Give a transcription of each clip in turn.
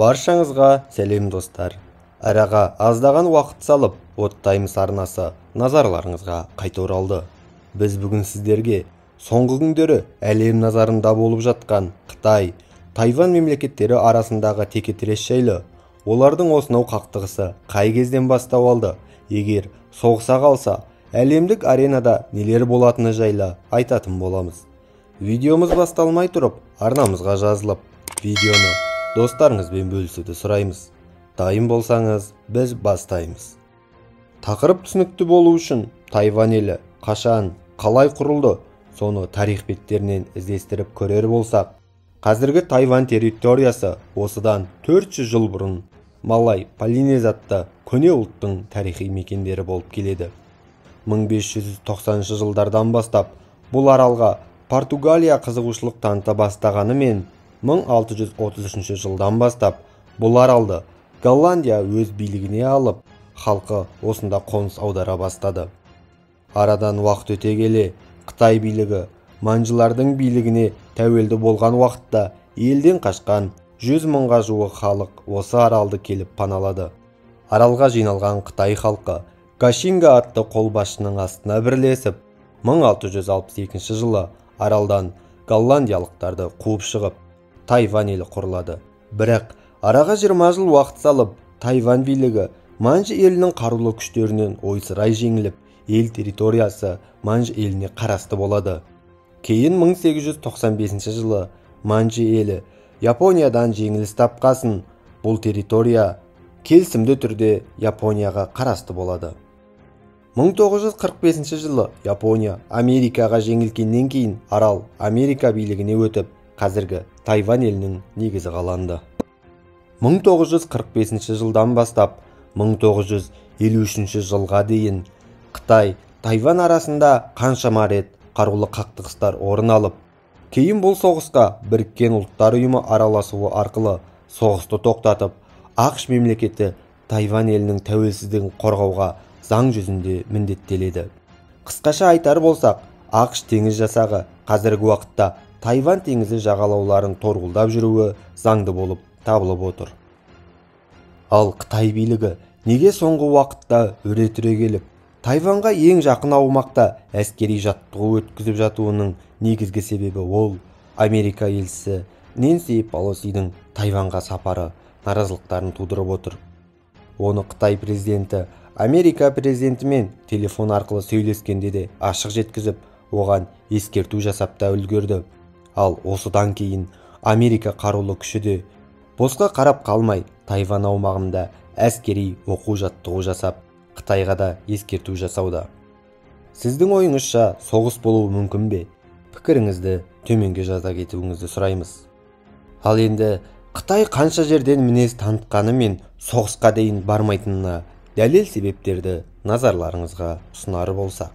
Баршаңызға сәлем, достар. Араға аздаған уақыт салып, Оттаймыз арнасы назарларыңызға қайта оралды. Біз бүгін сіздерге соңғы күндері әлем назарында болып жатқан Қытай, Тайвань мемлекеттері арасындағы текетірес жайлы, олардың осынау қақтығысы қай кезден бастау алды, егер соғыса қалса, әлемдік аренада нелер болатыны жайлы айтатын боламыз. Видеомыз басталмай тұрып, арнамызға жазылып, видеоны достарыңызбен бөлісуді сұраймыз. Дайын болсаңыз, біз бастаймыз. Тақырып түсінікті болу үшін Тайвань елі қашан, қалай құрылды, соны тарих беттерінен іздестіріп көрер болсақ, қазіргі Тайвань территориясы осыдан 400 жыл бұрын Малай Полинез атты көне ұлттың тарихи мекендері болып келеді. 1590 жылдардан бастап бұл аралға Португалия қызығушылық таныта бастағанымен, 1633 жылдан бастап бұл аралды Голландия өз билігіне алып, халқы осында қоныс аудара бастады. Арадан уақыт өте келе, Қытай билігі манжылардың билігіне тәуелді болған уақытта елден қашқан 100 мыңға жуық халық осы аралды келіп паналады. Аралға жиналған Қытай халқы Гашинга атты қолбасшының астына бірлесіп, 1662 жылы аралдан голландиялықтарды қуып шығып, Тайвань елі құрылады. Бірақ араға 20 жыл уақыт салып, Тайвань билігі Манж елінің қарулы күштерінен ойсырай жеңіліп, ел территориясы Манж еліне қарасты болады. Кейін 1895 жылы Манж елі Япониядан жеңіліс тапқасын, бұл территория келісімді түрде Японияға қарасты болады. 1945 жылы Япония Америкаға жеңілгеннен кейін арал Америка билігіне өтіп, қазіргі Тайвань елінің негізі қаланды. 1945 жылдан бастап 1953 жылға дейін Қытай, Тайвань арасында қаншама рет қарулы қақтығыстар орын алып, кейін бұл соғысқа Біріккен Ұлттар Ұйымы араласуы арқылы соғысты тоқтатып, АҚШ мемлекеті Тайвань елінің тәуелсіздігін қорғауға заң жүзінде міндеттеледі. Қысқаша айтар болсақ, АҚШ теңіз жасағы қазіргі уақытта Тайвань теңізі жағалауларын торғылдап жүруі заңды болып табылып отыр. Ал Қытай билігі неге соңғы уақытта өре түрегеліп, Тайваньға ең жақын аумақта әскери жаттығу өткізіп жатуының негізгі себебі ол Америка елшісі Нэнси Пелосидің Тайваньға сапары наразылықтарын тудырып отыр. Оны Қытай президенті Америка президентімен телефон арқылы сөйлескенде де ашық жеткізіп, оған ескерту жасап та үлгерді. Ал осыдан кейін Америка қарулы күші де босқа қарап қалмай, Тайвань аумағында әскери оқу жаттығу жасап, Қытайға да ескерту жасауда. Сіздің ойыңызша соғыс болуы мүмкін бе? Пікіріңізді төменге жаза кетуіңізді сұраймыз. Ал енді Қытай қанша жерден мінез танытқанымен соғысқа дейін бармайтынына дәлел себептерді назарларыңызға ұсынар болсақ.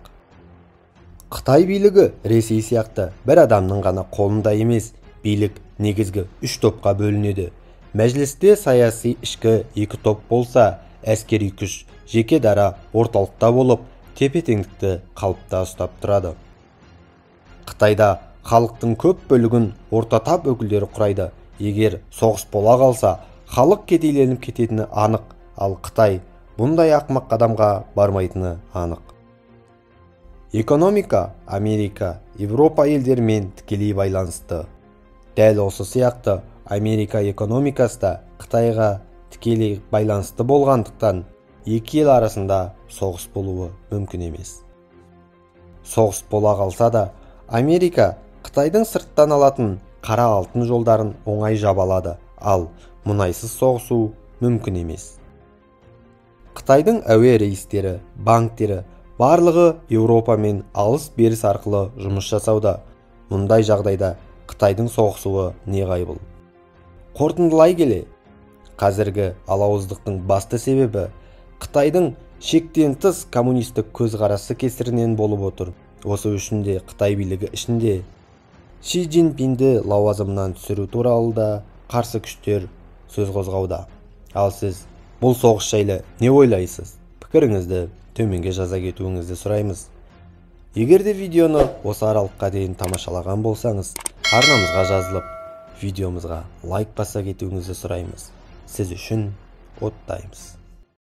Қытай билігі Ресей сияқты бір адамның ғана қолында емес, билік негізгі үш топқа бөлінеді. Мәжілісте саяси ішкі екі топ болса, әскери күш жеке дара орталықта болып, тепе-теңдікті қалыпта ұстап тұрады. Қытайда халықтың көп бөлігін орта тап өкілдері құрайды. Егер соғыс бола қалса, халық кедейленіп кететіні анық, ал Қытай бұндай ақымақ қадамға бармайтыны анық. Экономика Америка, Европа елдерімен тікелей байланысты. Дәл осы сияқты Америка экономикасы да Қытайға тікелей байланысты болғандықтан екі ел арасында соғыс болуы мүмкін емес. Соғыс бола қалса да, Америка Қытайдың сырттан алатын қара алтын жолдарын оңай жаба алады, ал мұнайсыз соғысу мүмкін емес. Қытайдың әуе рейстері, банктері барлығы Еуропамен алыс-беріс арқылы жұмыс жасауда. Мұндай жағдайда Қытайдың соғысуы неғайбыл. Қорытындылай келе, қазіргі алауыздықтың басты себебі Қытайдың шектен тыс коммунистік көзқарасы кесірінен болып отыр. Осы үшін де Қытай билігі ішінде Ши Цзиньпинді лауазымынан түсіру туралы да қарсы күштер сөз қозғауда. Ал сіз бұл соғыс жайлы не ойлайсыз? Пікіріңізді төменге жаза кетуіңізді сұраймыз. Егер де видеоны осы аралыққа дейін тамашалаған болсаңыз, арнамызға жазылып, видеомызға лайк баса кетуіңізді сұраймыз. Сіз үшін оттаймыз.